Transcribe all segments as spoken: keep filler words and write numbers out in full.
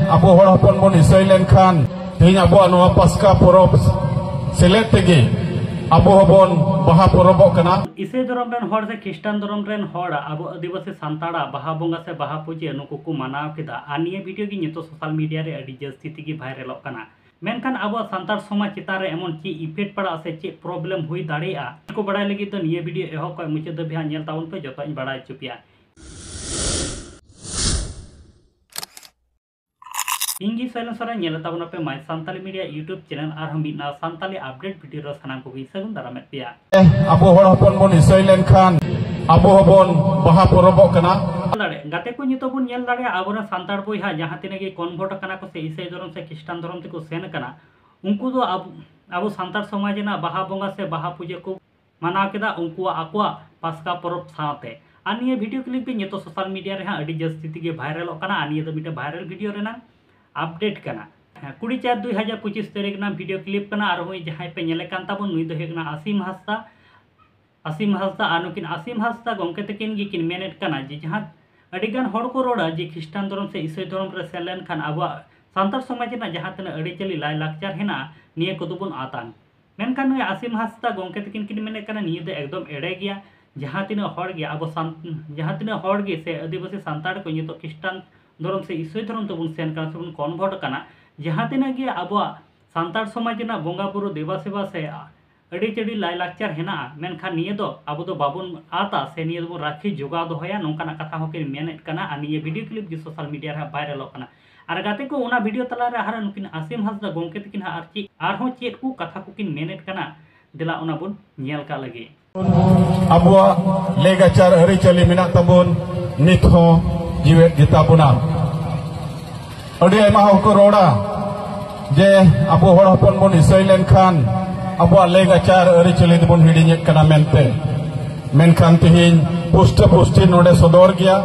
ᱟᱵᱚ ᱦᱚᱲ ᱦᱚᱯᱚᱱ ᱵᱚᱱ ᱤᱥᱟᱹᱭ ᱞᱮᱱᱠᱷᱟᱱ ᱛᱮᱦᱮᱧ ᱟᱵᱚᱣᱟᱜ ᱱᱚᱣᱟ ᱯᱟᱥᱠᱟ ᱯᱚᱨᱚᱵᱽ ᱥᱮᱞᱮᱫ ᱛᱮᱜᱮ ᱟᱵᱚ ᱦᱚᱸᱵᱚᱱ ᱵᱟᱦᱟ ᱯᱚᱨᱚᱵᱚᱜ ᱠᱟᱱᱟ᱾ ᱤᱥᱟᱹᱭ ᱫᱷᱚᱨᱚᱢ ᱨᱮᱱ ᱦᱚᱲ ᱥᱮ ᱠᱷᱨᱤᱥᱴᱟᱱ ᱫᱷᱚᱨᱚᱢ ᱨᱮᱱ ᱦᱚᱲ ᱟᱵᱚ ᱟᱹᱫᱤᱵᱟᱹᱥᱤ ᱥᱟᱱᱛᱟᱲᱟᱜ ᱵᱟᱦᱟ ᱵᱚᱸᱜᱟ ᱥᱮ ᱵᱟᱦᱟ ᱯᱩᱡᱟᱹ ᱱᱩᱠᱩ ᱠᱚ ᱢᱟᱱᱟᱣ ᱠᱮᱫᱟ᱾ ᱟᱨ ᱱᱤᱭᱟᱹ ᱵᱷᱤᱰᱤᱭᱳ ᱜᱮ ᱱᱤᱛᱚᱜ ᱥᱳᱥᱟᱞ ᱢᱤᱰᱤᱭᱟ ᱨᱮ ᱟᱹᱰᱤ ᱡᱟᱹᱥᱛᱤ ᱛᱮᱜᱮ ᱵᱷᱟᱭᱨᱟᱞᱚᱜ ᱠᱟᱱᱟ᱾ ᱢᱮᱱᱠᱷᱟᱱ ᱟᱵᱚᱣᱟᱜ ᱥᱟᱱᱛᱟᱲ ᱥᱚᱢᱟᱡᱽ ᱪᱮᱛᱟᱱ ᱨᱮ ᱮᱢᱚᱱ ᱪᱮᱫ ᱤᱯᱷᱮᱠᱴ ᱯᱟᱲᱟᱜᱼᱟ ᱥᱮ ᱪᱮᱫ ᱯᱨᱚᱵᱞᱮᱢ ᱦᱩᱭ ᱫᱟᱲᱮᱭᱟᱜᱼᱟ, ᱠᱚ ᱵᱟᱲᱟᱭ ᱞᱟᱹᱜᱤᱫ ᱫᱚ ᱱᱤᱭᱟᱹ ᱵᱷᱤᱰᱤᱭᱳ ᱮᱦᱚᱵ ᱠᱷᱚᱱ ᱢᱩᱪᱟᱹᱫ ᱫᱷᱟᱹᱵᱤᱡ ᱦᱟᱸᱜ ᱧᱮᱞ ᱛᱟᱵᱚᱱ ᱯᱮ, ᱡᱚᱛᱚᱧ ᱵᱟᱲᱟᱭ ᱦᱚᱪᱚ ᱯᱮᱭᱟ᱾ ᱤᱧ ᱜᱮ ᱥᱚᱭᱞᱮᱱ ᱥᱚᱨᱮᱱ, ᱧᱮᱞᱮᱫ ᱛᱟᱵᱚᱱᱟᱯᱮ My Santhali Media YouTube channel᱾ ᱟᱨᱦᱚᱸ ᱢᱤᱫ ᱱᱟᱣᱟ ᱥᱟᱱᱛᱟᱞᱤ ᱟᱯᱰᱮᱴ ᱵᱷᱤᱰᱤᱭᱳ ᱨᱮ ᱥᱟᱱᱟᱢ ᱠᱚᱜᱮᱧ ᱥᱟᱹᱜᱩᱱ ᱫᱟᱨᱟᱢᱮᱫ ᱯᱮᱭᱟ᱾ ᱟᱵᱚ ᱦᱚᱲ ᱦᱚᱯᱚᱱ ᱵᱚᱱ ᱤᱥᱟᱹᱭ ᱞᱮᱱᱠᱷᱟᱱ ᱟᱵᱚ ᱦᱚᱸᱵᱚᱱ ᱵᱟᱦᱟ ᱯᱚᱨᱚᱵᱚᱜ ᱠᱟᱱᱟ᱾ ᱫᱟᱲᱮ-, ᱜᱟᱛᱮ ᱠᱚ, ᱱᱤᱛᱚᱜ ᱵᱚᱱ ᱧᱮᱞ ᱫᱟᱲᱮᱭᱟᱜᱼᱟ, ᱟᱵᱚᱨᱮᱱ ᱥᱟᱱᱛᱟᱲ ᱵᱚᱭᱦᱟ ᱡᱟᱦᱟᱸ ᱛᱤᱱᱟᱹᱜ ᱜᱮ ᱠᱚᱱᱵᱷᱟᱨᱴ ᱟᱠᱟᱱᱟ ᱠᱚ ᱥᱮ ᱤᱥᱟᱹᱭ ᱫᱷᱚᱨᱚᱢ ᱥᱮ ᱠᱷᱨᱤᱥᱴᱟᱱ ᱫᱷᱚᱨᱚᱢ ᱛᱮᱠᱚ ᱥᱮᱱ ᱟᱠᱟᱱᱟ, ᱩᱱᱠᱩ ᱫᱚ ᱟᱵᱚ, ᱟᱵᱚ ᱥᱟᱱᱛᱟᱲ ᱥᱚᱢᱟᱡᱽ ᱨᱮᱱᱟᱜ ᱵᱟᱦᱟ ᱵᱚᱸᱜᱟ ᱥᱮ ᱵᱟᱦᱟ ᱯᱩᱡᱟᱹ ᱠᱚ ᱢᱟᱱᱟᱣ ᱠᱮᱫᱟ ᱩᱱᱠᱩᱣᱟᱜ ᱟᱠᱚᱣᱟᱜ ᱯᱟᱥᱠᱟ ᱯᱚᱨᱚᱵᱽ ᱥᱟᱶᱛᱮ᱾ ᱟᱨ ᱱᱤᱭᱟᱹ ᱵᱷᱤᱰᱤᱭᱳ ᱠᱞᱤᱯ ᱜᱮ ᱱᱤᱛᱚᱜ ᱥᱳᱥᱟᱞ ᱢᱤᱰᱤᱭᱟ ᱨᱮ ᱦᱟᱸᱜ ᱟᱹᱰᱤ ᱡᱟᱹᱥᱛᱤ ᱛᱮᱜᱮ ᱵᱷᱟᱭᱨᱟᱞᱚᱜ ᱠᱟᱱᱟ᱾ ᱟᱨ ᱱᱤᱭᱟᱹ ᱫᱚ ᱢᱤᱫᱴᱮᱱ ᱵᱷᱟᱭᱨᱟᱞ ᱵᱷᱤᱰᱤᱭᱳ ᱨᱮᱱᱟᱜ ᱟᱯᱰᱮᱴ ᱠᱟᱱᱟ᱾ ᱦᱮᱸ, ᱠᱩᱲᱤ ᱪᱟᱨ ᱫᱩᱭ ᱦᱟᱡᱟᱨ ᱯᱚᱸᱪᱤᱥ ᱛᱟᱹᱨᱤᱠᱷ ᱨᱮᱱᱟᱜ ᱵᱷᱤᱰᱤᱭᱳ ᱠᱞᱤᱯ ᱠᱟᱱᱟ᱾ ᱟᱨ ᱦᱚᱸᱜᱼᱚᱭ ᱡᱟᱦᱟᱸᱭ ᱯᱮ ᱧᱮᱞᱮ ᱠᱟᱱ ᱛᱟᱵᱚᱱ, ᱱᱩᱭ ᱫᱚ ᱦᱩᱭᱩᱜ ᱠᱟᱱᱟ ᱟᱥᱤᱢ ᱦᱟᱸᱥᱫᱟ᱾ ᱟᱥᱤᱢ ᱦᱟᱸᱥᱫᱟ, ᱟᱨ ᱱᱩᱠᱤᱱ ᱟᱥᱤᱢ ᱦᱟᱸᱥᱫᱟ ᱜᱚᱢᱠᱮ ᱛᱟᱹᱠᱤᱱ ᱜᱮᱠᱤᱱ ᱢᱮᱱᱮᱫ ᱠᱟᱱᱟ ᱡᱮ ᱡᱟᱦᱟᱸ ᱟᱹᱰᱤᱜᱟᱱ ᱦᱚᱲ ᱠᱚ ᱨᱚᱲᱟ ᱡᱮ ᱠᱷᱨᱤᱥᱴᱟᱱ ᱫᱷᱚᱨᱚᱢ ᱥᱮ ᱤᱥᱟᱹᱭ ᱫᱷᱚᱨᱚᱢ ᱨᱮ ᱥᱮᱱ ᱞᱮᱱᱠᱷᱟᱱ ᱟᱵᱚᱣᱟᱜ ᱥᱟᱱᱛᱟᱲ ᱥᱚᱢᱟᱡᱽ ᱨᱮᱱᱟᱜ ᱡᱟᱦᱟᱸ ᱛᱤᱱᱟᱹᱜ ᱟᱹᱨᱤᱪᱟᱹᱞᱤ ᱞᱟᱭᱼᱞᱟᱠᱪᱟᱨ ᱦᱮᱱᱟᱜᱼᱟ, ᱱᱤᱭᱟᱹ ᱠᱚᱫᱚ ᱵᱚᱱ ᱟᱫᱟ᱾ ᱢᱮᱱᱠᱷᱟᱱ ᱱᱩᱭ ᱟᱥᱤᱢ ᱦᱟᱸᱥᱫᱟ ᱜᱚᱢᱠᱮ ᱛᱟᱹᱠᱤᱱ ᱠᱤᱱ ᱢᱮᱱᱮᱫ ᱠᱟᱱᱟ, ᱱᱤᱭᱟᱹ ᱫᱚ ᱮᱠᱫᱚᱢ ᱮᱲᱮ ᱜᱮᱭᱟ᱾ ᱡᱟᱦᱟᱸ ᱛᱤᱱᱟᱹᱜ ᱦᱚᱲ ᱜᱮ ᱟᱵᱚ ᱥᱟᱱ-, ᱡᱟᱦᱟᱸ ᱛᱤᱱᱟᱹᱜ ᱦᱚᱲ ᱜᱮ ᱥᱮ ᱟᱹᱫᱤᱵᱟᱹᱥᱤ ᱥᱟᱱᱛᱟᱲ ᱠᱚ ᱱᱤᱛᱚᱜ ᱠᱷᱨᱤᱥᱴᱟᱱ ᱫᱷᱚᱨᱚᱢ ᱥᱮ ᱤᱥᱟᱹᱭ ᱫᱷᱚᱨᱚᱢ ᱛᱮᱵᱚᱱ ᱥᱮᱱ ᱠᱟᱱᱟ ᱥᱮᱵᱚᱱ ᱠᱚᱱᱵᱷᱟᱨᱴ ᱟᱠᱟᱱᱟ, ᱡᱟᱦᱟᱸ ᱛᱤᱱᱟᱹᱜ ᱜᱮ ᱟᱵᱚᱣᱟᱜ ᱥᱟᱱᱛᱟᱲ ᱥᱚᱢᱟᱡᱽ ᱨᱮᱱᱟᱜ ᱵᱚᱸᱜᱟ ᱵᱩᱨᱩ ᱫᱮᱵᱟ ᱥᱮᱵᱟ ᱥᱮ ᱟᱹᱨᱤᱪᱟᱹᱞᱤ ᱞᱟᱭᱼᱞᱟᱠᱪᱟᱨ ᱦᱮᱱᱟᱜᱼᱟ, ᱢᱮᱱᱠᱷᱟᱱ ᱱᱤᱭᱟᱹ ᱫᱚ ᱟᱵᱚ ᱫᱚ ᱵᱟᱵᱚᱱ ᱟᱫᱟ ᱥᱮ ᱱᱤᱭᱟᱹ ᱫᱚᱵᱚᱱ ᱨᱟᱹᱠᱷᱤ ᱡᱚᱜᱟᱣ ᱫᱚᱦᱚᱭᱟ, ᱱᱚᱝᱠᱟᱱᱟᱜ ᱠᱟᱛᱷᱟ ᱦᱚᱸᱠᱤᱱ ᱢᱮᱱᱮᱫ ᱠᱟᱱᱟ᱾ ᱟᱨ ᱱᱤᱭᱟᱹ ᱵᱷᱤᱰᱤᱭᱳ ᱠᱞᱤᱯ ᱜᱮ ᱥᱳᱥᱟᱞ ᱢᱤᱰᱤᱭᱟ ᱨᱮ ᱦᱟᱸᱜ ᱵᱷᱟᱭᱨᱟᱞᱚᱜ ᱠᱟᱱᱟ᱾ ᱟᱨ ᱜᱟᱛᱮ ᱠᱚ, ᱚᱱᱟ ᱵᱷᱤᱰᱤᱭᱳ ᱛᱟᱞᱟᱨᱮ ᱟᱨ ᱱᱩᱠᱤᱱ ᱟᱥᱤᱢ ᱦᱟᱸᱥᱫᱟ ᱜᱚᱢᱠᱮ ᱛᱟᱹᱠᱤᱱ ᱦᱟᱸᱜ ᱟᱨ ᱪᱮᱫ ᱟᱨᱦᱚᱸ ᱪᱮᱫ ᱠᱚ ᱠᱟᱛᱷᱟ ᱠᱚᱠᱤᱱ ᱢᱮᱱᱮᱫ ᱠᱟᱱᱟ, ᱫᱮᱞᱟ ᱚᱱᱟ ᱵᱚᱱ ᱧᱮᱞ ᱠᱟᱜ ᱞᱟᱹᱜᱤᱫ᱾ ᱟᱵᱚᱣᱟᱜ ᱞᱮᱜᱟᱪᱟᱨ ᱟᱹᱨᱤᱪᱟᱹᱞᱤ ᱢᱮᱱᱟᱜ ᱛᱟᱵᱚᱱ, ᱱᱤᱛ ᱦᱚᱸ ᱡᱤᱣᱮᱫ ᱜᱮᱛᱟ ᱵᱚᱱᱟ᱾ ᱟᱹᱰᱤ ᱟᱭᱢᱟ ᱦᱚᱲ ᱠᱚ ᱨᱚᱲᱟ ᱡᱮ ᱟᱵᱚ ᱦᱚᱲ ᱦᱚᱯᱚᱱ ᱵᱚᱱ ᱤᱥᱟᱹᱭ ᱞᱮᱱᱠᱷᱟᱱ ᱟᱵᱚᱣᱟᱜ ᱞᱮᱜᱟᱪᱟᱨ ᱟᱹᱨᱤᱪᱟᱹᱞᱤ ᱫᱚᱵᱚᱱ ᱦᱤᱲᱤᱧᱮᱫ ᱠᱟᱱᱟ ᱢᱮᱱᱛᱮ᱾ ᱢᱮᱱᱠᱷᱟᱱ ᱛᱮᱦᱮᱧ ᱯᱩᱥᱴᱟᱹ ᱯᱩᱥᱴᱤ ᱱᱚᱰᱮ ᱥᱚᱫᱚᱨ ᱜᱮᱭᱟ᱾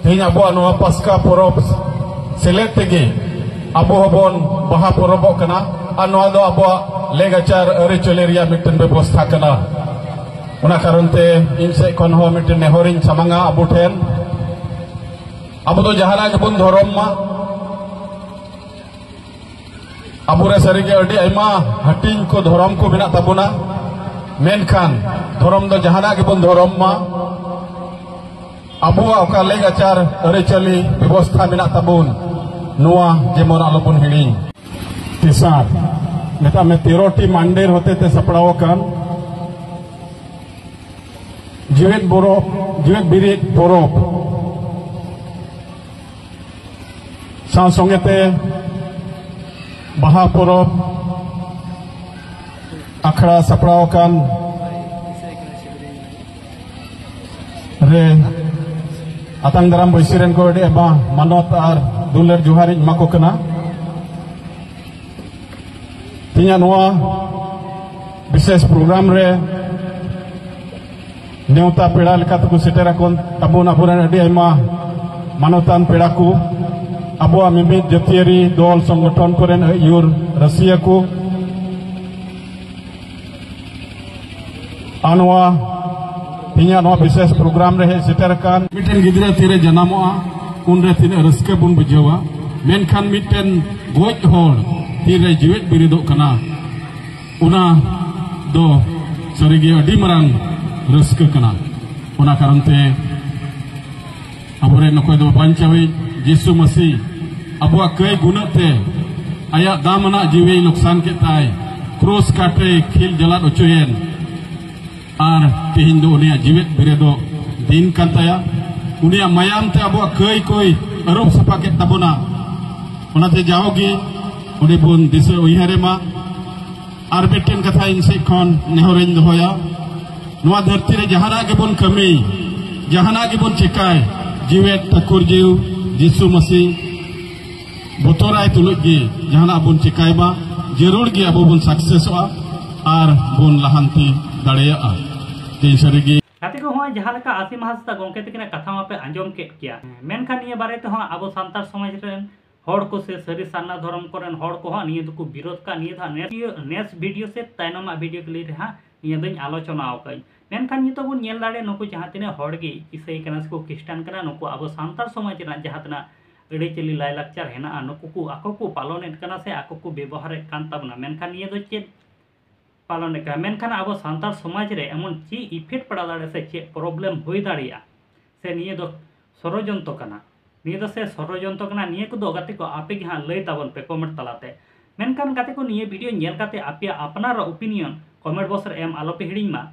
ᱛᱮᱦᱮᱧ ᱟᱵᱚᱣᱟᱜ ᱱᱚᱣᱟ ᱯᱟᱥᱠᱟ ᱯᱚᱨᱚᱵᱽ ᱥᱮᱞᱮᱫ ᱛᱮᱜᱮ ᱟᱵᱚ ᱦᱚᱸᱵᱚᱱ ᱵᱟᱦᱟ ᱯᱚᱨᱚᱵᱚᱜ ᱠᱟᱱᱟ᱾ ᱟᱨ ᱱᱚᱣᱟ ᱫᱚ ᱟᱵᱚᱣᱟᱜ ᱞᱮᱜᱟᱪᱟᱨ ᱟᱹᱨᱤᱪᱟᱹᱞᱤ ᱨᱮᱭᱟᱜ ᱢᱤᱫᱴᱮᱱ ᱵᱮᱵᱚᱥᱛᱷᱟ ᱠᱟᱱᱟ᱾ ᱚᱱᱟ ᱠᱟᱨᱚᱱ ᱛᱮ ᱤᱧ ᱥᱮᱫ ᱠᱷᱚᱱ ᱦᱚᱸ ᱢᱤᱫᱴᱮᱱ ᱱᱮᱦᱚᱨᱤᱧ ᱥᱟᱢᱟᱝᱟ ᱟᱵᱚ ᱴᱷᱮᱱ, ᱟᱵᱚ ᱫᱚ ᱡᱟᱦᱟᱱᱟᱜ ᱜᱮᱵᱚᱱ ᱫᱷᱚᱨᱚᱢ ᱢᱟ, ᱟᱵᱚᱨᱮ ᱥᱟᱹᱨᱤᱜᱮ ᱟᱹᱰᱤ ᱟᱭᱢᱟ ᱦᱟᱹᱴᱤᱧ ᱠᱚ, ᱫᱷᱚᱨᱚᱢ ᱠᱚ ᱢᱮᱱᱟᱜ ᱛᱟᱵᱚᱱᱟ, ᱢᱮᱱᱠᱷᱟᱱ ᱫᱷᱚᱨᱚᱢ ᱫᱚ ᱡᱟᱦᱟᱱᱟᱜ ᱜᱮᱵᱚᱱ ᱫᱷᱚᱨᱚᱢ ᱢᱟ, ᱟᱵᱚᱣᱟᱜ ᱚᱠᱟ ᱞᱮᱠ ᱟᱪᱟᱨ ᱟᱹᱨᱤᱪᱟᱹᱞᱤ ᱵᱮᱵᱚᱥᱛᱷᱟ ᱢᱮᱱᱟᱜ ᱛᱟᱵᱚᱱ, ᱱᱚᱣᱟ ᱡᱮᱢᱚᱱ ᱟᱞᱚᱵᱚᱱ ᱦᱤᱲᱤᱧ᱾ ᱛᱮᱥᱟᱨ, ᱢᱮᱛᱟᱜ ᱢᱮ ᱛᱮᱨᱚᱴᱤ ᱢᱟᱱᱰᱮᱨ ᱦᱚᱛᱮᱛᱮ ᱥᱟᱯᱲᱟᱣ ᱟᱠᱟᱱ ᱡᱮᱣᱮᱫ ᱵᱚᱨᱚ-, ᱡᱮᱣᱮᱫ ᱵᱤᱨᱤᱫ ᱯᱚᱨᱚᱵᱽ ᱥᱟᱶ ᱥᱚᱸᱜᱮ ᱛᱮ ᱵᱟᱦᱟ ᱯᱚᱨᱚᱵᱽ ᱟᱠᱷᱲᱟ ᱥᱟᱯᱲᱟᱣ ᱟᱠᱟᱱ ᱨᱮ ᱟᱛᱟᱝ ᱫᱟᱨᱟᱢ ᱵᱟᱹᱭᱥᱤ ᱨᱮᱱ ᱠᱚ ᱟᱹᱰᱤ ᱟᱭᱢᱟ ᱢᱟᱱᱚᱛ ᱟᱨ ᱫᱩᱞᱟᱹᱲ ᱡᱚᱦᱟᱨ ᱤᱧ ᱮᱢᱟ ᱠᱚ ᱠᱟᱱᱟ᱾ ᱛᱮᱦᱮᱧᱟᱜ ᱱᱚᱣᱟ ᱵᱤᱥᱮᱥ ᱯᱨᱳᱜᱨᱟᱢ ᱨᱮ ᱱᱮᱣᱛᱟ ᱯᱮᱲᱟ ᱞᱮᱠᱟ ᱛᱮᱠᱚ ᱥᱮᱴᱮᱨ ᱟᱠᱟᱱ ᱛᱟᱵᱚᱱ ᱟᱵᱚᱨᱮᱱ ᱟᱹᱰᱤ ᱟᱭᱢᱟ ᱢᱟᱱᱚᱛᱟᱱ ᱯᱮᱲᱟ ᱠᱚ, ᱟᱵᱚᱣᱟᱜ ᱢᱤᱢᱤᱫ ᱡᱟᱹᱛᱤᱭᱟᱹᱨᱤ ᱫᱚᱞ ᱥᱚᱝᱜᱚᱴᱷᱚᱱ ᱠᱚᱨᱮᱱ ᱟᱹᱭᱩᱨ ᱨᱟᱹᱥᱤᱭᱟᱹ ᱠᱚ, ᱟᱨ ᱱᱚᱣᱟ ᱛᱮᱦᱮᱧᱟᱜ ᱱᱚᱣᱟ ᱵᱤᱥᱮᱥ ᱯᱨᱳᱜᱨᱟᱢ ᱨᱮ ᱦᱮᱡ ᱥᱮᱴᱮᱨ ᱟᱠᱟᱱ ᱢᱤᱫᱴᱮᱱ ᱜᱤᱫᱽᱨᱟᱹ ᱛᱤᱨᱮ ᱡᱟᱱᱟᱢᱚᱜᱼᱟ, ᱩᱱᱨᱮ ᱛᱤᱱᱟᱹᱜ ᱨᱟᱹᱥᱠᱟᱹ ᱵᱚᱱ ᱵᱩᱡᱷᱟᱹᱣᱟ, ᱢᱮᱱᱠᱷᱟᱱ ᱢᱤᱫᱴᱮᱱ ᱜᱚᱡ ᱦᱚᱲ ᱛᱤᱨᱮ ᱡᱤᱣᱮᱫ ᱵᱮᱨᱮᱫᱚᱜ ᱠᱟᱱᱟ, ᱚᱱᱟ ᱫᱚ ᱥᱟᱹᱨᱤᱜᱮ ᱟᱹᱰᱤ ᱢᱟᱨᱟᱝ ᱨᱟᱹᱥᱠᱟᱹ ᱠᱟᱱᱟ᱾ ᱚᱱᱟ ᱠᱟᱨᱚᱱ ᱛᱮ ᱟᱵᱚᱨᱮᱱ ᱚᱠᱚᱭ ᱫᱚ ᱵᱟᱧᱪᱟᱣᱤᱡ ᱡᱤᱥᱩ ᱢᱟᱹᱥᱤ ᱟᱵᱚᱣᱟᱜ ᱠᱟᱹᱭ ᱜᱩᱱᱟᱹᱜ ᱛᱮ ᱟᱭᱟᱜ ᱫᱟᱢ ᱟᱱᱟᱜ ᱡᱤᱣᱤᱭ ᱞᱚᱠᱥᱟᱱ ᱠᱮᱫ ᱛᱟᱭ, ᱠᱨᱩᱥ ᱠᱟᱴᱨᱮ ᱠᱷᱤᱞ ᱡᱟᱞᱟᱫ ᱚᱪᱚᱭᱮᱱ, ᱟᱨ ᱛᱮᱦᱮᱧ ᱫᱚ ᱩᱱᱤᱭᱟᱜ ᱡᱤᱣᱮᱫ ᱵᱮᱨᱮᱫᱚᱜ ᱫᱤᱱ ᱠᱟᱱ ᱛᱟᱭᱟ᱾ ᱩᱱᱤᱭᱟᱜ ᱢᱟᱭᱟᱢ ᱛᱮ ᱟᱵᱚᱣᱟᱜ ᱠᱟᱹᱭ ᱠᱚᱭ ᱟᱹᱨᱩᱵ ᱥᱟᱯᱷᱟ ᱠᱮᱫ ᱛᱟᱵᱚᱱᱟ᱾ ᱚᱱᱟᱛᱮ ᱡᱟᱣᱜᱮ ᱩᱱᱤ ᱵᱚᱱ ᱫᱤᱥᱟᱹ ᱩᱭᱦᱟᱹᱨᱮ ᱢᱟ᱾ ᱟᱨ ᱢᱤᱫᱴᱮᱱ ᱠᱟᱛᱷᱟ ᱤᱧ ᱥᱮᱫ ᱠᱷᱚᱱ ᱱᱮᱦᱚᱨᱤᱧ ᱫᱚᱦᱚᱭᱟ, ᱱᱚᱣᱟ ᱫᱷᱟᱹᱨᱛᱤ ᱨᱮ ᱡᱟᱦᱟᱱᱟᱜ ᱜᱮᱵᱚᱱ ᱠᱟᱹᱢᱤ, ᱡᱟᱦᱟᱱᱟᱜ ᱜᱮᱵᱚᱱ ᱪᱮᱠᱟᱭ, ᱡᱤᱣᱮᱫ ᱴᱷᱟᱹᱠᱩᱨ ᱡᱤᱣ ᱡᱤᱥᱩ ᱢᱟᱹᱥᱤ ᱵᱚᱛᱚᱨᱟᱭ ᱛᱩᱞᱩᱡ ᱜᱮ ᱡᱟᱦᱟᱱᱟᱜ ᱵᱚᱱ ᱪᱮᱠᱟᱭ ᱢᱟ, ᱡᱟᱹᱨᱩᱲ ᱜᱮ ᱟᱵᱚ ᱵᱚᱱ ᱥᱟᱠᱥᱮᱥᱚᱜᱼᱟ ᱟᱨ ᱵᱚᱱ ᱞᱟᱦᱟᱱᱛᱤ ᱫᱟᱲᱮᱭᱟᱜᱼᱟ᱾ ᱛᱮᱦᱮᱧ ᱥᱟᱹᱨᱤᱜᱮ ᱜᱟᱛᱮ ᱠᱚ, ᱦᱚᱸᱜᱼᱚᱭ ᱡᱟᱦᱟᱸ ᱞᱮᱠᱟ ᱟᱥᱤᱢ ᱦᱟᱸᱥᱫᱟ ᱜᱚᱢᱠᱮ ᱛᱟᱹᱠᱤᱱᱟᱜ ᱠᱟᱛᱷᱟ ᱢᱟᱯᱮ ᱟᱸᱡᱚᱢ ᱠᱮᱫ ᱜᱮᱭᱟ, ᱢᱮᱱᱠᱷᱟᱱ ᱱᱤᱭᱟᱹ ᱵᱟᱨᱮ ᱛᱮᱦᱚᱸ ᱟᱵᱚ ᱥᱟᱱᱛᱟᱲ ᱥᱚᱢᱟᱡᱽ ᱨᱮᱱ ᱦᱚᱲ ᱠᱚ ᱥᱮ ᱥᱟᱹᱨᱤ ᱥᱟᱨᱱᱟ ᱫᱷᱚᱨᱚᱢ ᱠᱚᱨᱮᱱ ᱦᱚᱲ ᱠᱚᱦᱚᱸ ᱱᱤᱭᱟᱹ ᱫᱚᱠᱚ ᱵᱤᱨᱳᱫ ᱠᱟᱜ᱾ ᱱᱤᱭᱟᱹ ᱫᱚ ᱦᱟᱸᱜ next, next video ᱥᱮ ᱛᱟᱭᱱᱚᱢᱟᱜ video clip ᱨᱮ ᱦᱟᱸᱜ ᱱᱤᱭᱟᱹ ᱫᱚᱧ ᱟᱞᱳᱪᱚᱱᱟ ᱟᱠᱟᱫᱟᱹᱧ᱾ ᱢᱮᱱᱠᱷᱟᱱ ᱱᱤᱛᱚᱜ ᱵᱚᱱ ᱧᱮᱞ ᱫᱟᱲᱮᱭᱟᱜᱼᱟ, ᱱᱩᱠᱩ ᱡᱟᱦᱟᱸ ᱛᱤᱱᱟᱹᱜ ᱦᱚᱲ ᱜᱮ ᱤᱥᱟᱹᱭ ᱠᱟᱱᱟ ᱥᱮᱠᱚ ᱠᱷᱨᱤᱥᱴᱟᱱ ᱠᱟᱱᱟ, ᱱᱩᱠᱩ ᱟᱵᱚ ᱥᱟᱱᱛᱟᱲ ᱥᱚᱢᱟᱡᱽ ᱨᱮᱱᱟᱜ ᱡᱟᱦᱟᱸ ᱛᱤᱱᱟᱹᱜ ᱟᱹᱨᱤᱪᱟᱹᱞᱤ ᱞᱟᱭᱼᱞᱟᱠᱪᱟᱨ ᱦᱮᱱᱟᱜᱼᱟ, ᱱᱩᱠᱩ ᱠᱚ ᱟᱠᱚ ᱠᱚ ᱯᱟᱞᱚᱱᱮᱫ ᱠᱟᱱᱟ ᱥᱮ ᱟᱠᱚ ᱠᱚ ᱵᱮᱵᱚᱦᱟᱨᱮᱫ ᱠᱟᱱ ᱛᱟᱵᱚᱱᱟ, ᱢᱮᱱᱠᱷᱟᱱ ᱱᱤᱭᱟᱹ ᱫᱚ ᱪᱮᱫ ᱯᱟᱞᱚᱱᱮᱫ ᱠᱟᱱᱟ? ᱢᱮᱱᱠᱷᱟᱱ ᱟᱵᱚ ᱥᱟᱱᱛᱟᱲ ᱥᱚᱢᱟᱡᱽ ᱨᱮ ᱮᱢᱚᱱ ᱪᱮᱫ effect ᱯᱟᱲᱟᱣ ᱫᱟᱲᱮᱭᱟᱜᱼᱟ ᱥᱮ ᱪᱮᱫ problem ᱦᱩᱭ ᱫᱟᱲᱮᱭᱟᱜᱼᱟ, ᱥᱮ ᱱᱤᱭᱟᱹ ᱫᱚ ᱥᱚᱨᱚᱡᱚᱱᱛᱚ ᱠᱟᱱᱟ, ᱱᱤᱭᱟᱹ ᱫᱚ ᱥᱮ ᱥᱚᱨᱚᱡᱚᱱᱛᱚ ᱠᱟᱱᱟ, ᱱᱤᱭᱟᱹ ᱠᱚᱫᱚ ᱜᱟᱛᱮ ᱠᱚ ᱟᱯᱮ ᱜᱮ ᱦᱟᱸᱜ ᱞᱟᱹᱭ ᱛᱟᱵᱚᱱ ᱯᱮ comment ᱛᱟᱞᱟᱛᱮ᱾ ᱢᱮᱱᱠᱷᱟᱱ ᱜᱟᱛᱮ ᱠᱚ, ᱱᱤᱭᱟᱹ video ᱧᱮᱞ ᱠᱟᱛᱮ ᱟᱯᱮᱭᱟᱜ ᱟᱯᱱᱟᱨᱟᱜ opinion comment box ᱨᱮ ᱮᱢ ᱟᱞᱚᱯᱮ ᱦᱤᱲᱤᱧ ᱢᱟ᱾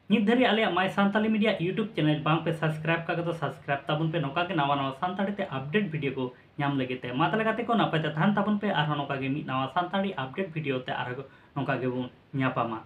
ᱱᱤᱛ ᱫᱷᱟᱹᱨᱤᱡ ᱟᱞᱮᱭᱟᱜ My Santali Media YouTube channel ᱵᱟᱝ ᱯᱮ subscribe ᱠᱟᱜ ᱠᱷᱟᱱ ᱫᱚ subscribe ᱛᱟᱵᱚᱱ ᱯᱮ, ᱱᱚᱝᱠᱟ ᱜᱮ ᱱᱟᱣᱟ ᱱᱟᱣᱟ ᱥᱟᱱᱛᱟᱲᱤ ᱛᱮ update video ᱠᱚ ᱧᱟᱢ ᱞᱟᱹᱜᱤᱫ ᱛᱮ᱾ ᱢᱟ ᱛᱟᱦᱞᱮ ᱜᱟᱛᱮ ᱠᱚ, ᱱᱟᱯᱟᱭ ᱛᱮ ᱛᱟᱦᱮᱱ ᱛᱟᱵᱚᱱ ᱯᱮ, ᱟᱨᱦᱚᱸ ᱱᱚᱝᱠᱟ ᱜᱮ ᱢᱤᱫ ᱱᱟᱣᱟ ᱥᱟᱱᱛᱟᱲᱤ update video ᱛᱮ ᱟᱨᱦᱚᱸ ᱱᱚᱝᱠᱟ ᱜᱮᱵᱚᱱ ᱧᱟᱯᱟᱢᱟ᱾